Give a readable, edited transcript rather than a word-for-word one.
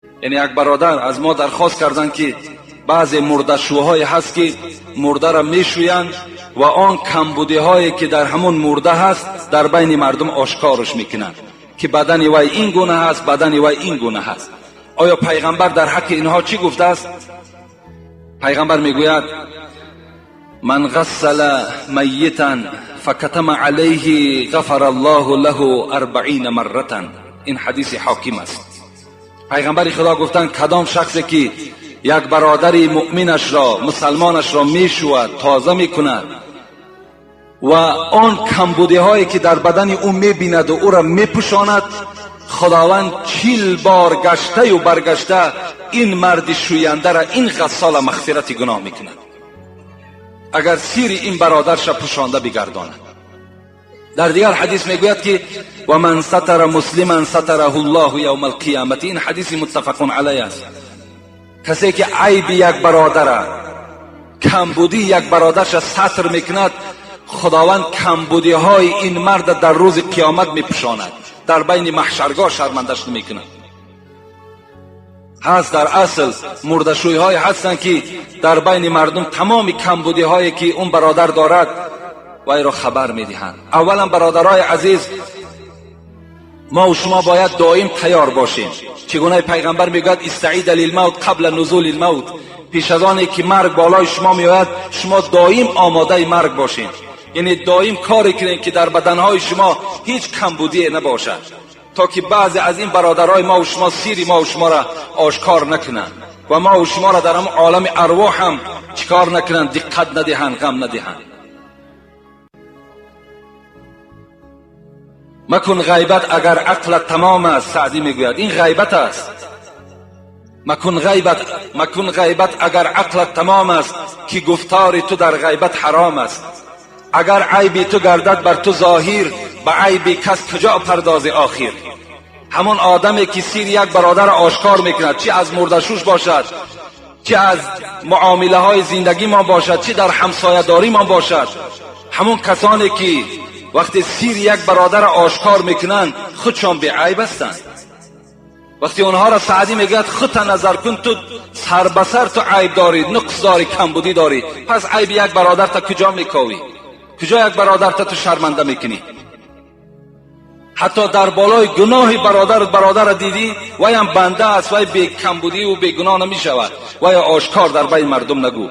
Яъне як бародар аз мо дархост карданд, ки баъзе мурдашӯҳое ҳаст, ки мурдаро мешӯянд ва он камбудиҳое, ки дар ҳамон мурда ҳаст, дар байни мардум ошкорш мекунанд, ки бадани вай ин гуна ҳаст, бадани вай ин гуна ҳаст. Оё пайғамбар дар ҳаққи инҳо чӣ гуфтааст? Пайғамбар мегӯяд: ман ғассала майитан факатама алайҳи ғафара аллоҳу лаҳу арбаина марратан. Ин ҳадиси ҳоким аст. Пайғамбари худо гуфтанд: кадом шахсе ки як бародари муъминашро, мусалмонашро мешӯяд, тоза мекунад ва он камбудиҳое, ки дар бадани ӯ мебинаду ӯро мепӯшонад, худованд 40 бор гаштаю баргашта ин марди шӯяндара, ин ғассола мағфирати гуноҳ мекунад, агар сири ин бародарша пӯшонда бигардонад. Дар дигар ҳадис мегӯяд, ки ва ман сатара муслиман сатараҳу ллоҳу явма алқиёмати. Ин ҳадиси муттафақун алайҳ аст. Касе ки айби як бародара, камбудии як бародарша сатр мекунад, худованд камбудиҳои ин марда дар рӯзи қиёмат мепӯшонад, дар байни маҳшаргоҳ шармандаш намекунад. Ҳаст дар асл мурдашӯйҳое ҳастанд, ки дар байни мардум тамоми камбудиҳое, ки он бародар дорад, вайро хабар медиҳанд. Аввалан, бародарои азиз, мо шумо бояд доим тайёр бошем. Чӣ гуна пайғамбар мегӯяд: истаида лилмавт қабла нузули лмавт. Пеш аз оне ки марг болои шумо меояд, шумо доим омодаи марг бошед. Яъне доим коре кунед, ки дар баданҳои шумо ҳеҷ камбудие набошад, то ки баъзе аз ин бародарои мову шумо сири мову шуморо ошкор накунанд ва мову шуморо дар ҳамон олами арвоҳ ҳам чӣ кор накунанд, диққат надиҳанд, ғам надиҳанд. Макун ғайбат агар ақлат тамом аст. Саъдӣ мегӯяд, ин ғайбат аст. Макун ғайбат, макун ғайбат агар ақлат тамом аст, ки гуфтори ту дар ғайбат ҳаром аст. Агар айби ту гардад бар ту зоҳир, ба айби кас куҷо пардози охир? Ҳамон одаме, ки сири як бародарро ошкор мекунад, чӣ аз мурдашӯш бошад, чӣ аз муомилаҳои зиндагимон бошад, чӣ дар ҳамсоядоримон бошад, ҳамон касоне, ки вақте сири як бародарро ошкор мекунанд, худшон беайб ҳастанд. Вақте онҳоро Саъдӣ мегӯяд: худта назар кун, ту сар ба сар ту айб дорӣ, нуқс дорӣ, камбудӣ дорӣ, пас айби як бародарта куҷо мековӣ? Куҷо як бародарта ту шарманда мекунӣ? Ҳатто дар болои гуноҳи бародар бародарро дидӣ, ваям банда аст, вай бекамбудиву бегуноҳ намешавад, вая ошкор дар байни мардум нагӯ.